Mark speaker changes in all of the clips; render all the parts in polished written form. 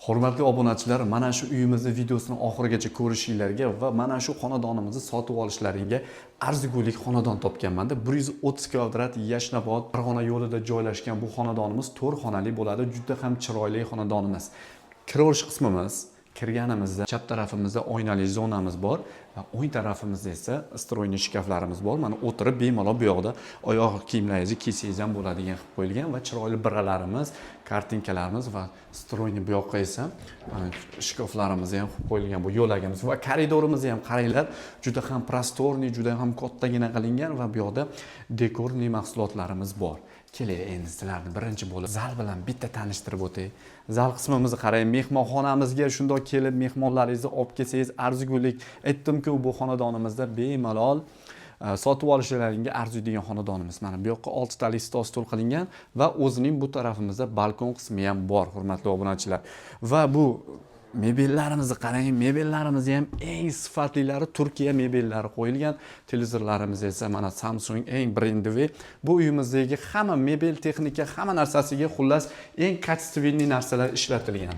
Speaker 1: Hurmatli obunachilar, mana shu uyimizni videosini oxirigacha ko'rishinglarga va mana shu xonadonimizni sotib olishlaringga arzigulik xonadon topganmanda. 130 kvadrat, Yashnobod, Farg'ona yo'lida joylashgan bu xonadonimiz 4 xonali bo'ladi. Juda ham chiroyli xonadonimiz. Kiraverish qismimiz, kirganimizda chap tarafimizda oynali zonamiz bor va o'ng tarafimizda esa встроенный shkaflarimiz bor. Mana, o'tirib bemalol bu yoqda oyoq kiyimlaringizni kiysangiz ham bo'ladigan qilib qo'yilgan va chiroyli biralarimiz, kartinkalarimiz va встроенный bu yoqqa esa mana shkaflarimiz ham qilib qo'yilgan. Bu yo'lagimiz va koridorimizni ham qaranglar, juda ham просторный, juda ham kattagina qilingan va bu yoqda декорный mahsulotlarimiz bor. Kelinglar, endi sizlarni birinchi bo'lib zal bilan bitta tanishtirib o'tay. Zal qismimizni qarang, mehmonxonamizga shundoq kelib mehmonlaringizni olib kelsangiz arzigulik. Aytdimku, bu xonadonimizda bemalol sotib olishlaringga arziydigan xonadonimiz. Mana bu yoqqa oltitalik stol, stul qilingan va o'zining bu tarafimizda balkon qismi ham bor, hurmatli obunachilar. Va bu mebellarimizni qarang, mebellarimiz ham eng sifatlilari, Turkiya mebellari qo'yilgan. Televizorlarimiz esa mana Samsung, eng брендовый. Bu uyimizdagi hamma mebel, texnika, hamma narsasiga, xullas, eng качественный narsalar ishlatilgan.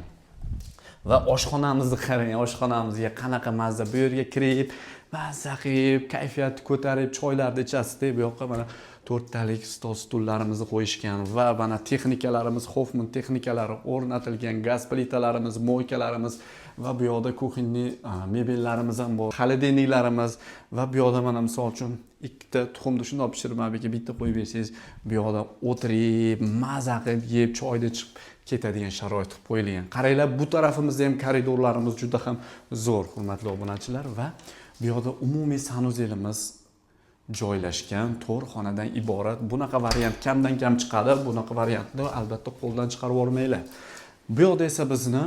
Speaker 1: Va oshxonamizni qarang, oshxonamizga qanaqa mazza! Bu yerga kirib, mazza qilib, kayfiyatni ko'tarib, choylarni ichasizda. Bu yoqqa mana to'rttalik stol, stullarimizni qo'yishgan va mana texnikalarimiz, Hoffman texnikalari o'rnatilgan, gaz plitalarimiz, мойка larimiz va bu yoqda кухонный mebellarimiz ham bor, холодильник larimiz. Va bu yoqda mana, misol uchun, ikkita tuxumni shundoq pishirib, mana bu yerga bitta qo'yib bersangiz, bu yoqda o'tirib, maza qilib yeb, choyni ichib ketadigan sharoit qilib qo'yilgan. Qaranglar, bu tarafimizda ham koridorlarimiz juda ham zo'r, hurmatli obunachilar. Va bu yoqda umumiy санузел imiz joylashgan, to'rt xonadan iborat. Bunaqa variant kamdan kam chiqadi. Bunaqa variantni albatta qo'ldan chiqarib yubormanglar. Bu yoqda esa bizni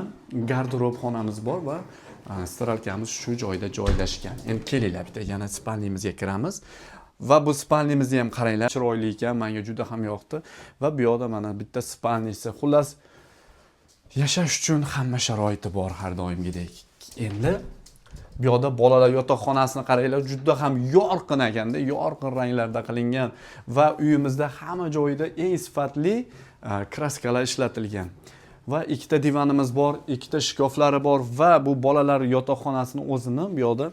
Speaker 1: garderob xonamiz bor va стиралка miz shu joyda joylashgan. Endi kelinglar, bitta yana спальня mizga kiramiz va bu спальня mizni ham qaranglar, chiroyli ekan, menga juda ham yoqdi. Va bu yoqda mana bitta спальня si, xullas, yashash uchun hamma sharoiti bor har doimgidek. Endi bu yoqda bolalar yotoqxonasini qaranglar, juda ham yorqin ekanda, yorqin ranglarda qilingan va uyimizda hamma joyida eng sifatli краска lar ishlatilgan. Va ikkita divanimiz bor, ikkita shkaflari bor va bu bolalar yotoqxonasini o'zini bu yoqda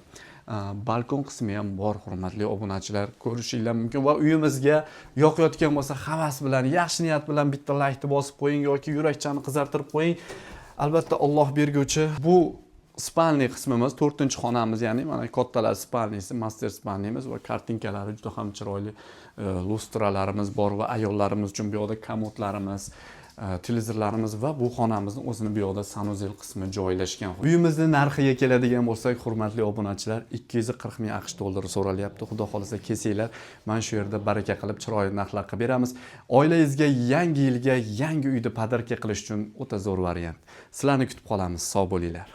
Speaker 1: balkon qismi ham bor, hurmatli obunachilar, ko'rishinglar mumkin. Va uyimizga yoqayotgan bo'lsa, havas bilan, yaxshi niyat bilan bitta laykni bosib qo'ying yoki yurakchani qizartirib qo'ying. Albatta, Alloh berguvchi. Bu спальный qismimiz, to'rtinchi xonamiz, ya'ni mana kattalar спальный si, мастер спальный miz va kartinkalari juda ham chiroyli, lustralarimiz bor va ayollarimiz uchun bu yoqda komodlarimiz, televizorlarimiz va bu xonamizni o'zini bu yoqda санузел qismi joylashgan. Uyimizni narxiga keladigan bo'lsak, hurmatli obunachilar, 240 ming AQSh dollari so'ralyapti. Xudo xohlasa, kelsanglar, mana shu yerda baraka qilib, chiroyli narxlar qilib beramiz. Oilangizga yangi yilga yangi uyni подарка qilish uchun o'ta zo'r variant. Sizlarni kutib qolamiz. Sog' bo'linglar.